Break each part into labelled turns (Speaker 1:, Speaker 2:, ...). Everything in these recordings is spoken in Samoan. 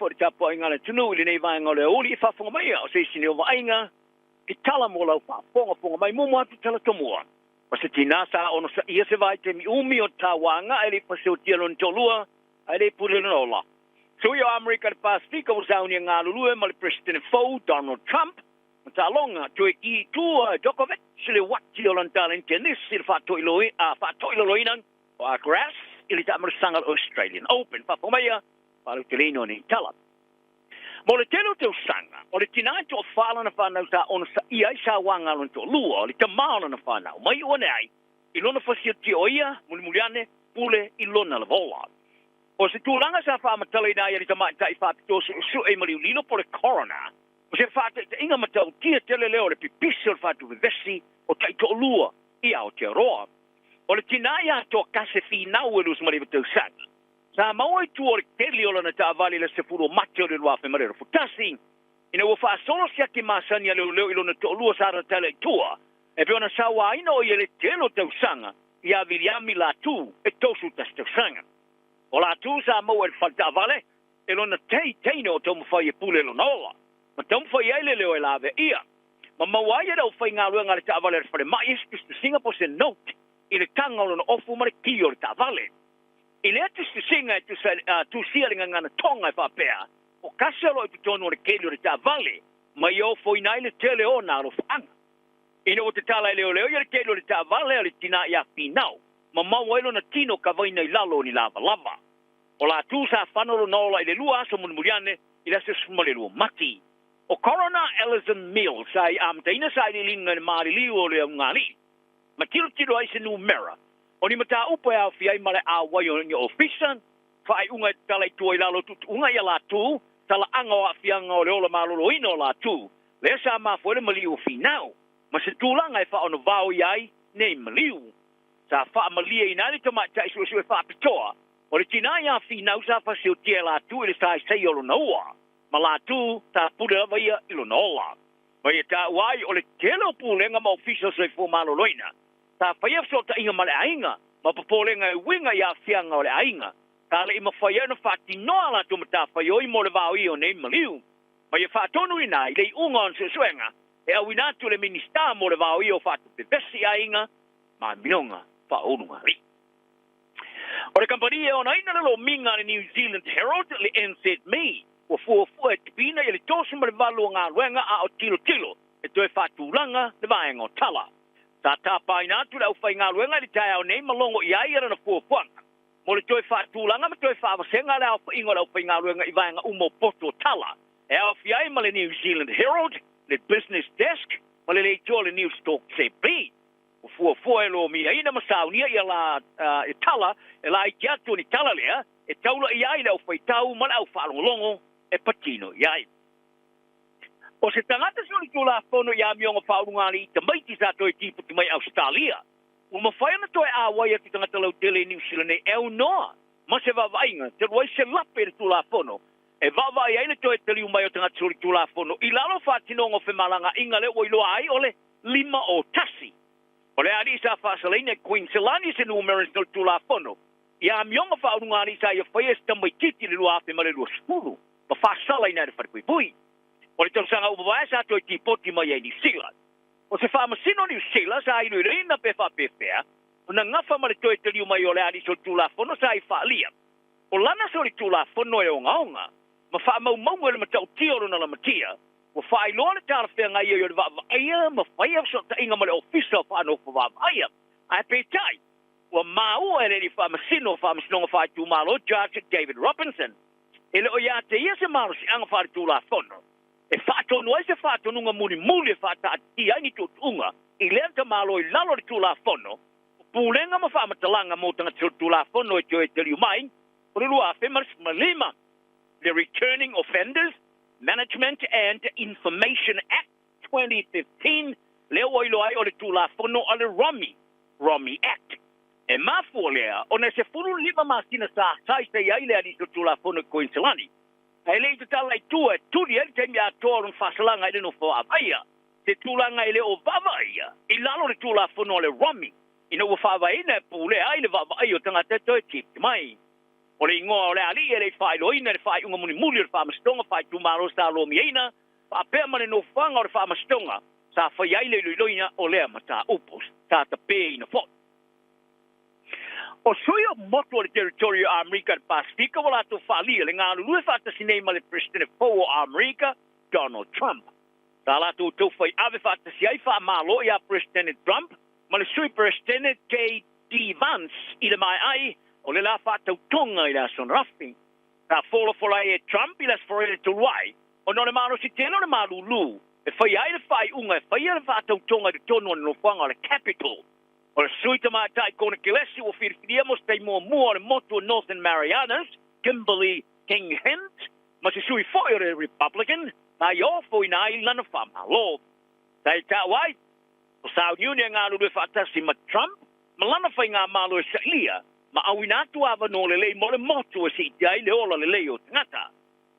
Speaker 1: Faatalofa i le tapuaiga a le atunuu i lenei vaega o le aoauli i faafofoga mai o se isi nei o vaaiga i tala mo lau faafogafoga mai. Muamua atu tala tomua. O se tinā sa onosaia se vaitaimi umi o tauaga ae le i fasiotia lona toalua ae le i pule lona ola. Sui o Amerika i le Pasefika ua saunia galulue ma le Peresetene fou Donald Trump ma taaloga toe ki i tua e Djokovic le uati o lana taleni tenisi i le faatoilaloina o Alcaraz i le taamailosaga o le Australian Open. Faafofoga maia faalauteleina o nei tala. Mo le tele o tausaga, o le tinā e toafa lana fanau sa onosaia ai sauaga a lona toalua, o le tama o lana fanau, mai ua ane ai i lona fasiotia o ia, mulimuli ane, pule i lona lava ola. O se tulaga sa faamatalaina ai e le tamaitai faapitoa suesue i maliu lilo po o le coroner, o se faataitaiga matautia tele lea o le pipisi o le faatuvevesi o taitoalua i Aotearoa. O le tinā ia Toakase Finau e 29 tausaga, sa maua i tua o le keli o lana taavale i le 10 o Mate o le 2021, ina ua faasolo siaki masani a leoleo i lona toalua sa tatala i tua, e pei ona sauaina o ia i le tele o tausaga ia Viliami Latu e 31 tausaga. O Latu sa maua i le fale taavale e lona teine o taumafai e pule lona ola, ma taumafai ai le leo e laveia. Ma maua ai e le aufaigaluega a le taavale a le falemai se tusitusiga po o se note i le taga o lona ofu ma le ki o le taavale. I lea tusitusiga e tusia le gagana Toga e faapea, o Kase o lo o i totonu o le keli o le taavale, ma ia ofoina ai le tele o ona alofaaga. Ina ua tatala e leoleo ia le keli o le taavale a le tinā ia Finau, ma maua ai lona tino kavaina i lalo o ni lavalava. O Latu sa fano lona ola i le 2 aso mulimuli ane i le aso 12 Mati. O Coroner Alison Mills sa i amataina sailiiliga i le maliliu o le augālii, ma tilotilo ai se numera o ni mataupu e aofia ai ma le auai o ni ofisa, faaiuga e tatala i tua i lalo o tuutuuga ia Latu, talaaga o aafiaga o le ola maloloina o Latu, lea sa mafua ai le maliu o Finau, ma se tulaga e faaonovao ia ai nei maliu. Sa faamalieina ai le tamaitai suesue faapitoa o le tinā ia Finau sa fasiotia e Latu i le saisai o lona ua, ma Latu sa pule lava ia i lona ola. Ma ia taua ai o le tele o pulega ma ofisa o soifua maloloina sa faia fesootaiga ma le aiga ma popolega e uiga i aafiaga o le aiga, sa le i mafai ai ona faatinoa latou matafaioi mo le vaoia o nei maliu. Ma ia faatonuina ai le iuga o ana suesuega e auina atu i le Minisita mo le vaoia o faatupevesi i aiga ma amioga faaulugalii. O le kamupani e onaina le lomiga a le New Zealand Herald, le NZME, ua fuafua e tipiina ia le 38 o galuega a o tilotilo e toe faatulaga le vaega o tala. Sa tapaina atu le aufaigaluega i le taeao nei ma logo i ai lana fuafuaga mo le toe faatulaga ma toe faavasega le aofaiga o le aufaigaluega i vaega uma o poto o tala, e aofia ai ma le New Zealand Herald, le Business Desk ma le leitioa le Newstalk ZB. Ua fuafua e lomiaina ma saunia ia la e tala e laiti atu o ni tala lea e taula i ai le aufaitau ma le aufaalogologo e patino i ai. O se tagata solitulafono i amioga faaulugalii tamaiti sa toe tiputi mai Ausetalia, ua mafai ona toe auai atu i tagata lautele i Niu Sila nei e aunoa ma se vaavaaiga talu ai se lape i le Tulafono e vaavaai ai le toe taliu mai o tagata solitulafono i lalo o faatinoga o femalagaaiga lea ua iloa ai o le 501. O le alii sa faasalaina e Queensland se numera o le Tulafono i amioga faaulugalii sa ia faia e se tamaitiiti i le 2020 ma faasalaina e le Falepuipui. O le tausaga ua mavae sa toe tipoti mai ai Niu Sila. O se faamasino Niu Sila sa iloiloina pe faapefea ona gafa ma le toe taliu mai o le alii solitulafono sa i faalia. O lana solitulafono e ogaoga ma faamaumauga i le matautia o lona lamatia, ua faailoa le talafeagai ai o le vaavaaia ma faia fesootaiga ma le ofisa o faanofo vaavaaia. Ae peitai, ua maua e le alii faamasino o Faamasinoga Faaitumalo Judge David Robinson, e le o ia te ia se malosiaga faaletulafono e faatonu ai se faatonuga mulimuli e faataatitia ai ni tuutuuga i lea tamalo i lalo o le Tulafono o Pulega ma Faamatalaga mo Tagata Solitulafono e toe taliu mai o le 2015, le Returning Offenders Management and Information Act 2015, lea ua iloa ai o le Tulafono a le Romi, Romi Act. E mafua lea ona e 15 masina sa saisai ai le alii solitulafono i Koiniselani, ae le i tatala i tua e tuli ai le taimi atoa o lona faasalaga i le nofo vaavaaia, se tulaga e le o vaavaaia i lalo o le Tulafono a le Romi ina ua faavaeina e pulea ai le vaavaaia o tagata e toe tipoti mai. O le igoa o le alii e le i faailoaina le faaiuga mulimuli o le faamasinoga faaitumalo sa lomiaina faapea ma le nofoaga o le faamasinoga sa fai ai le iloiloina o lea mataupu sa tapeina foi. O sui o motu o le territory o Amerika le Pasifika ua latou faaalia le galulue faatasi nei ma le Peresetene fou o Amerika, Donald Trump. Sa latou taufai ave faatasi ai faamalo iā Peresetene Trump ma le Sui Peresetene JD Vance i le maea ai o le la faatautoga i le aso ananafi. Sa folafola ai e Trump i le Aso Faraile talu ai, ona o le malosi tele o le malūlū e faia ai le faaiuga e faia le faatautoga i totonu o le nofoaga o le Capitol. O le sui tamaitai konekelesi ua filifilia mo se taimi muamua o le motu o Northern Marianas, Kimberly King Hint, ma se sui foi o le Republican, na ia ofoina ai lana faamalo. Sa i taua ai, o sauniuni e galulue faatasi ma Trump ma lana faigamalo e sailia ma auina atu avanoa lelei mo le motu e siitia ai le ola lelei o tagata.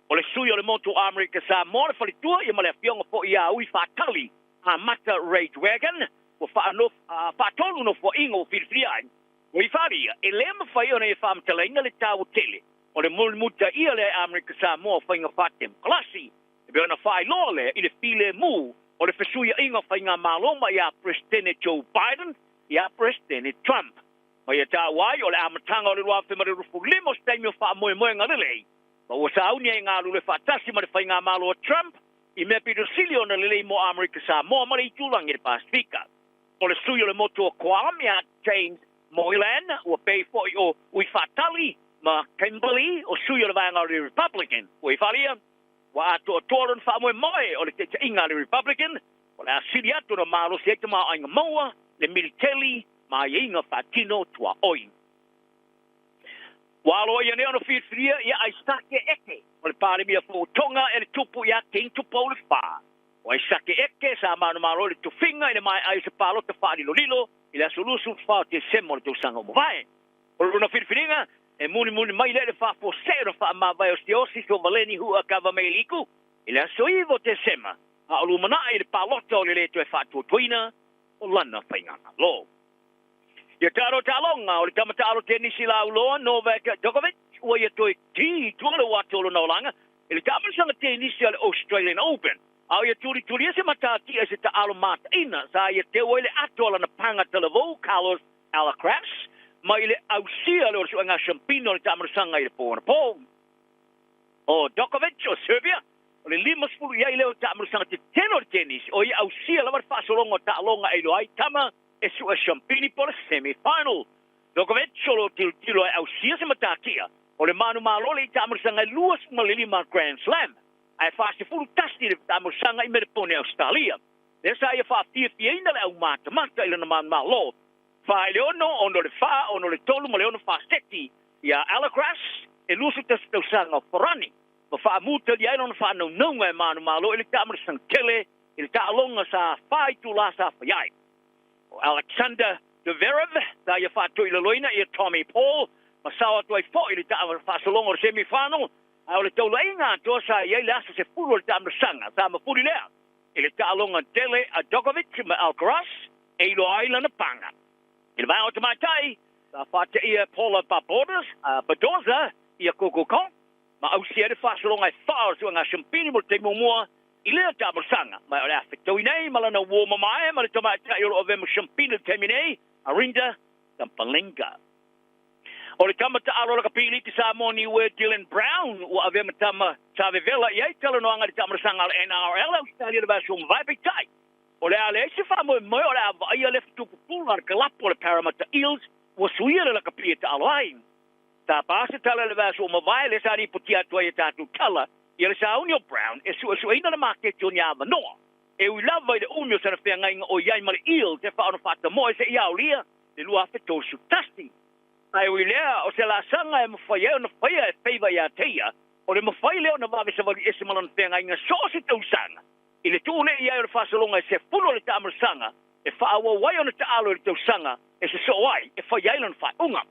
Speaker 1: O le sui o le motu o Amerika Samoa le faletua ia ma le afioga foi ia Ui Faatali Amata Ragewaggon ua faatolu nofoaiga ua filifilia ai. Ua i faaalia, e le mafai ona ia faamatalaina le taua tele o le mulimulitaia lea e Amerika Samoa o faiga faatemokarasi. E pei ona faailoa lea i le filemu o le fesuiaiga o faigamalo mai ia Peresetene Joe Biden ia Peresetene Trump. Ma ia taua ai o le amataga o le 2025 o se taimi o faamoemoega lelei, ma ua sauni ai galulue faatasi ma le faigamalo a Trump i mea pito sili ona lelei mo Amerika Samoa ma le itulagi o le Pasefika. O le sui o le motu o Guam ia James Moylan ua pei foi o Ui Faatali ma Kimberly o sui o le vaega o le Republican. Ua i faaalia, ua atoatoa lona faamoemoe o le taitaiga a le Republican o le a sili atu ona malosi ai tamaoaiga maua, le militeli ma aiaiga faatino tuaoi. Ua aloaia nei ona filifilia ia Aisake Eke o le Palemia fou o Tonga e le tupu ia King Tupou le Fa. O Aisake Eke sa manumalo i le tofiga i le maea ai o se palota faalilolilo i le aso 24 o Tesema o le tausaga ua mavae. O lona filifiliga e mulimuli mai lea i le faafuasei ona faamavae o Siaosi Sovaleni Hu'akavameiliku i le aso 9 o Tesema, a o lumanai i le palota o le lē toe faatuatuaina o lana faigamalo. Ia taalo taaloga o le tama taalo tenisi lauloa Novak Djokovic ua ia toe tī i tua le uato o lona olaga i le taamilosaga tenisi a le Australian Open, a o ia tulitulia se matatia i se taalo mataina sa ia teu ai le ato a lana paga talavou Carlos Alcaraz mai le ausia lea o le suega siampina o le taamilosaga i le po anapo. O Djokovic o Serbia o le 50 i ai lea o taamilosaga tetele o le tenisi o ia ausia lava le faasologa o taaloga e iloa ai tama e sue siampini po o le semi-final. Djokovic o lo o tilotilo e ausia se matatia o le manumalo le i taamilosaga e 25 Grand Slam ae 41 le taamilosaga i Melepone Australia. Lea sa ia faafiafiaina le aumatamata i lona manumalo 4-6, 6-4, 6-3 ma le 6-4 ia Alcaraz e 21 tausaga o Farani ma faamutalia ai lona faanaunauga e manumalo i le taamilosaga tele i le taaloga sa fa itulā sa fai ai. O Alexander Zverev sa ia faatoilaloina ia Tommy Paul ma sao atu ai foi i le faasologa o le semi-final, a o le taulaiga atoa sa i ai le aso 10 o le taamilosaga sa mafuli lea i le taaloga tele a Djokovic ma Alcaraz e iloa ai lana paga. I le vaega o tamaitai, sa faateia e Paula Badosa ia Coco Gauff ma ausia ai le faasologa e fa o le suega siampini mo le taimi muamua i lea taamilosaga, ma o le a fetaui nei ma lana uo mamae ma le tamaitai o lo o avea ma siampini i le taimi nei, Arinda Sabalenka. O le tama taalo lakapi liki Samoa Niue Dylan Brown ua avea ma tama sa vevela i ai talanoaga i le taamilosaga a le NRL Australia le vaiaso ua mavae. Peitai, o le a leai se faamoemoe o le a vaaia le fetupupula a le kalapu o le Parramatta Eels ua suia le lakapi e taalo ai. Tapa se tala i le vaiaso ua mavae lea sa lipotia atu ai e tatou tala ia le sauni o Brown e suesueina le maketi o ni avanoa e ui lava i le umi o sana feagaiga o i ai ma le Eels e faa ona faatamoe seia aolia le 2031. Ae ui lea, o se laasaga e mafai ai ona faia e feiva ia te ia, o le mafai lea ona vave savali ese ma lona feagaiga so o se tausaga. I le tuu nei i ai o le faasologa e 10 o le taamilosaga e faaauau ai ona taalo i le tausaga e sosoo ai e fai ai lona faaiuga.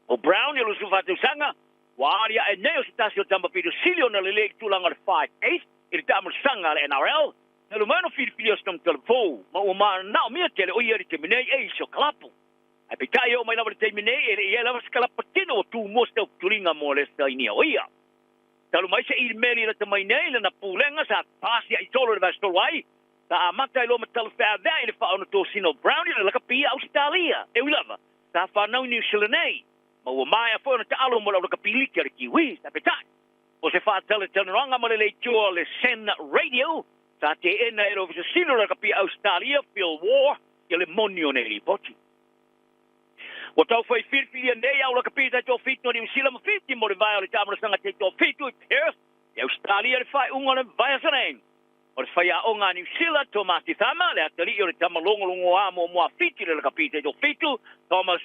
Speaker 1: O Brown i 24 tausaga, ua aliae nei o se tasi o tama pito sili ona lelei i le tulaga o le 5'8 i le taamilosaga a le NRL, talu mai ona filifilia o se tama talavou ma ua manaomia tele o ia i le taimi nei e isi o kalapu. Ae peitai e oo mai lava i le taimi nei, e le i i ai lava se kalapatino ua tumua se tautuliga mo le sainia o ia. Talu mai se imeli lata mai nei lana pulega sa pasia'i solo i le vaiaso ai, sa amata ai loa ma talafeavea'i i le faaonotosina o Brown i le lakapi a Ausetalia, e ui lava sa fanau i Niu Sila nei, ma ua maea foi ona taalo mo le aulakapi liki a le Kiwis. Ae peitai, o se faatalatalanoaga ma le leitioa o le Sen Radio, sa teena e le Ofisa Sili o le Lakapi a Ausetalia, Phil Waugh, ia le moni o nei lipoti. Ua taufai filifilia nei au lakapi taitoafitu a Niu Sila ma Fiti mo le vae o le taamilosaga taitoafitu i Perth i Ausetalia i le faaiuga o le vaiaso nei. O le faiaoga a Niu Sila, Tomasi Cama, le atalii o le tama logologoā muamua a Fiti i le lakapi taitoafitu, Thomas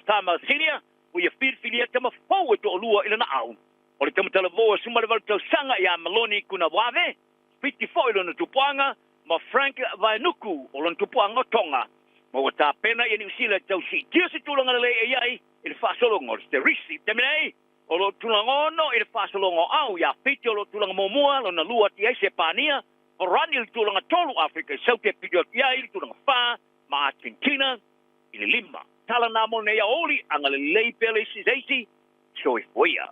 Speaker 1: Cama Senior, ua ia filifilia tama fou e toalua i lana au. O le tama talavou e 18 tausaga ia Maloni Kunawave, Fiti foi lona tupuaga, ma Frank Vaenuku o lona tupuaga o Tonga. Ma ua tapena ia Niu Sila e tausiitia se tulaga lelei e i ai i le faasologa o le series. Taimi nei, o loo tulaga ono i le faasologa o au ia Fiti o loo tulaga muamua, lona lua atu i ai Sepania, Farani i le tulaga tolu, Afrika i Saute pito atu i ai i le tulaga fa, ma Argentina i le lima. Tala na mo nei aoli, agalelei pea le isi seisi, soifua ia.